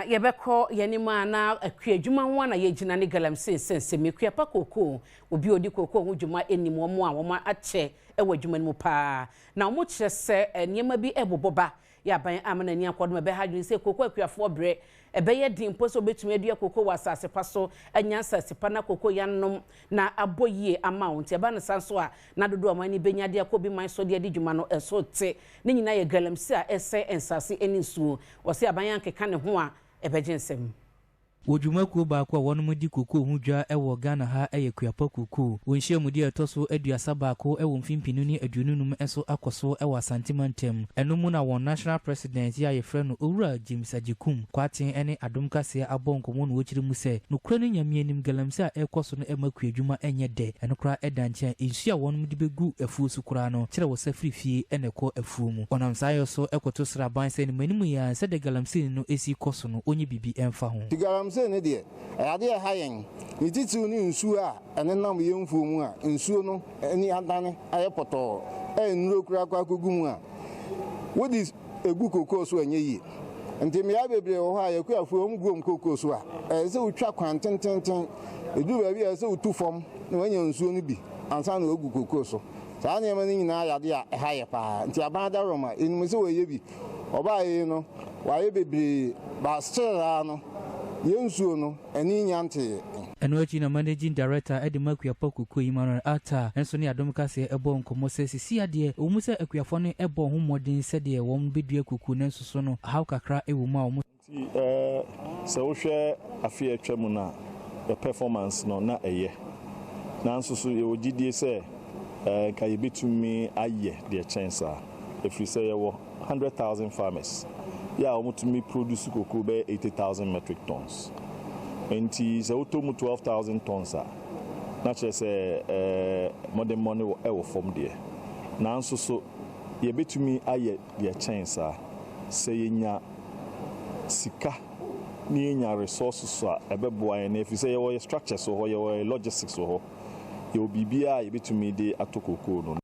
Na yɛbɛkɔ yɛn anim a, na akua adwuma ho a na yɛgyina ne galamsey nsɛnsɛm. Akuapa Kookoo, obi a ɔdi kookoo ho dwuma anim, wɔn a wɔn akyɛ wɔ adwuma no mu paa na wɔn kyerɛ sɛ nneɛma bi bobɔ ba yɛ aban ama n'ani akɔdom ɛbɛha adwene sɛ kookoo akuafoɔ brɛ. Ɛbɛyɛ den mpo sɛ wobɛtumi adua kookoo wɔ asase pa so, anya asase pa na kookoo yanom na abɔ yie ama wo. Nti ɛba no sa nso a, na dodoɔ a wɔn ani bɛnya de akɔ bi man so de adi dwuma no ɛso te. Ne nyinaa yɛ galamsey a ɛsɛ nsase ne nsuo. Wɔsɛ aban ankeka ne ho a, ɛbɛgye nsɛm. Wɔ dwumakuo baako a wɔnom di kokoo ho dwa wɔ Ghana ha yɛ Kuapa Kokoo. Wɔn nhyiamudie a ɛtɔ so 31 wɔ mfe 2025 nso akɔ so wɔ Asante mantam. Ɛno mu na wɔn national president yi a yɛfrɛ no Owura James Agyekum Kwaten ne Adom Kaseɛ abɔ nkɔmmɔ no wɔkyerɛ mu sɛ nokorɛ no Nyame anim, galamsey a ɛrekɔ so no ɛma kuadwuma nyɛ dɛ. Ɛno koraa ɛda nkyɛn, nsuo a wɔnom de bɛgu afuo so koraa no kyerɛ wɔ sɛ firi fie ɛna ɛkɔ afuo mu. Ɔnam saa yɛ so ɛkɔto sraban sɛ animanim yi a sɛdeɛ galamsey no ɛsi kɔ so no, ɔnyɛ biribi ɛmfa ho. Galamsey no deɛ, ɛyɛ adeɛ ɛha yɛn, ne titiriw ne nsuo a ɛnenam yɛn mfuo mu a nsuo no ani adane ayɛ pɔtɔɔ a nnuro koraa kɔ akɔgu mu a wode egu kokoo so, ɛnyɛ yie. Nti mmea bebree wɔ hɔ a yɛkuafoɔ wɔn gu wɔn kokoo so a, ɛyɛ sɛ wotwa kwan tententen ɛduru baabi a ɛsɛ sɛ wotu fam na wanya nsuo no bi ansa na wagu kokoo so. Saa nneɛma no nyinaa yɛ adeɛ a ɛha yɛ paa. Nti aban adaworoma, ɛnim sɛ wɔyɛ bi. Ɔbaa yi no, wayɛ bebree, but still ara no, yɛn nsuo no ani nya ntee. Ɛno akyi na managing director de ma Akuapa Kokoo, Emmanuel Atta, nso ne Adom Kaseɛ ɛbɔ nkɔmmɔ sɛ sisi adeɛ ɛwɔ mu sɛ akuafoɔ no ɛbɔ ho mmɔden sɛdeɛ wɔn bɛdua kokoo, no nso so no haw kakra ɛwɔ mu a wɔn Nti sɛ wohwɛ afe a atwa mu no a, yɛ performance no na ɛyɛ, nanso so yɛwɔ gyidie sɛ nka yɛbɛtumi ayɛ deɛ kyɛn saa, ɛfiri sɛ yɛwɔ 100,000 farmers yɛ a wɔtumi produce cocoa bɛyɛ 80,000 metric tons. Nti sɛ wotɔ mu 12,000 tons a, na kyerɛ sɛ mmɔdemmɔ no ɛwɔ fam deɛ, nanso so yɛbɛtumi ayɛ deɛ kyɛn saa sɛ yɛnya sika ne yɛnya resources a ɛbɛboa yɛn, ɛfiri sɛ yɛwɔ yɛ structures wɔ hɔ, yɛwɔ yɛ logistics wɔ hɔ, yɛwɔ biribiara a yɛbɛtumi de atɔ kokoo no.